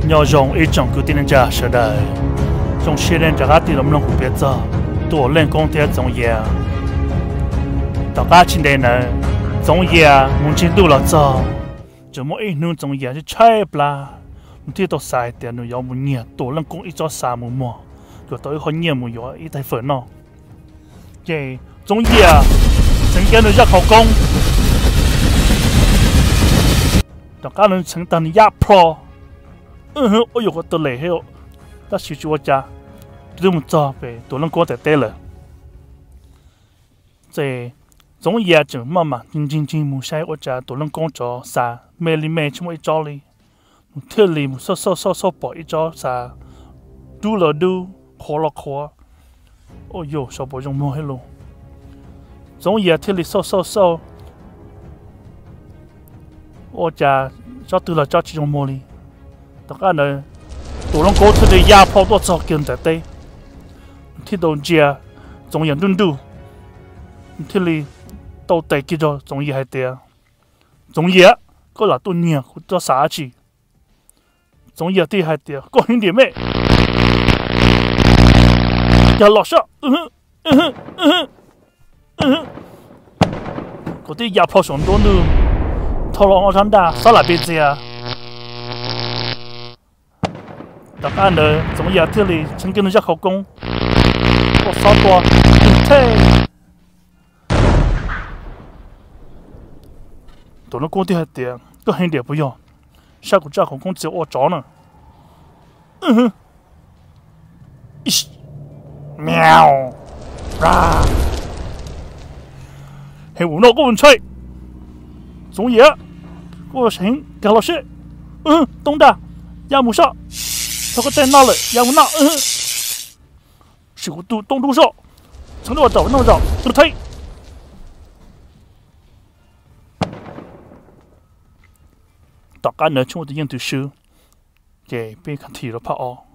Nyob zoo ib tsoom kwv tij neej tsa sawv daws, zoo siab nej rov qab tig los mloog kuv piav txog Tuam Leej Koob thiab Txoov Yias. Tom qab tsis ntev ntawd, Txoov Yias mus ntsib ntuj los txog. Tseem muaj ib hnub Txoov Yias tshaib plab, nws thiaj tau xav hais tias nws yuav mus nyiag Tuam Leej Koob ib tsob xa mus muag, yuav tau ib qho nyiaj mus yuav ib tais fawm noj. Ces Txoov Yias txheev kiag nws zaj khawv koob, tom qab nws txheev tag nws yaj plho, ua yuav kom tau lem thiab, tab sis tsis ua cas, twb mus txog pem Tuam Leej Koob tom teb lawm. Ces Txoov Yias tseem maj mam ncig ncig mus saib ua cas Tuam Leej Koob tsob xa me li me tsis muaj ib tsob li. Nws thiaj li mus xauj xauj xauj xauj pom ib tsob xa dub los dub, qhuav los qhuav, ua yuav xyov puas zoo muag thiab lauj. Txoov Yias thiaj li xauj xauj xauj, ua cas tsob twg los tsob tsis zoo muag li. Tom qab ntawd Tuam Leej Koob thiaj li yaj plho tuaj txog kiag tom teb, nws thiaj tau ntsia Txoov Yias nruj nruj, nws thiaj li tau tes kiag rau Txoov Yias hais tias, Txoov Yias, koj lam tuaj nyiag kuv tsob xa dab tsi? Txoov Yias thiaj hais tias, koj heev tiag me, yog los sab. Kuv twb yaj plho saum nruab ntug, thau los ob sab ntaj xob lam pes txias. Tom qab ntawd Txoov Yias thiaj li txheev kiag nws zaj khawv koob, ua xob tua, thej. Tuam Leej Koob thiaj hais tias, koj heev tiag puas yog? Saib kuv zaj khawv koob txias ua tsov na. Heev ua no koj ua ntshai. Txoov Yias, koj heev kag los seb. Tooj ntaj, ya mus soj. Thaum koj tej noj lawm ya mus noj. Sim kuv tus tooj dub soj, txheev dua rau noj zom tus theeb. Tom qab ntawd tshuav tus yeej twm swb, ces peb khav thim rau phab ob.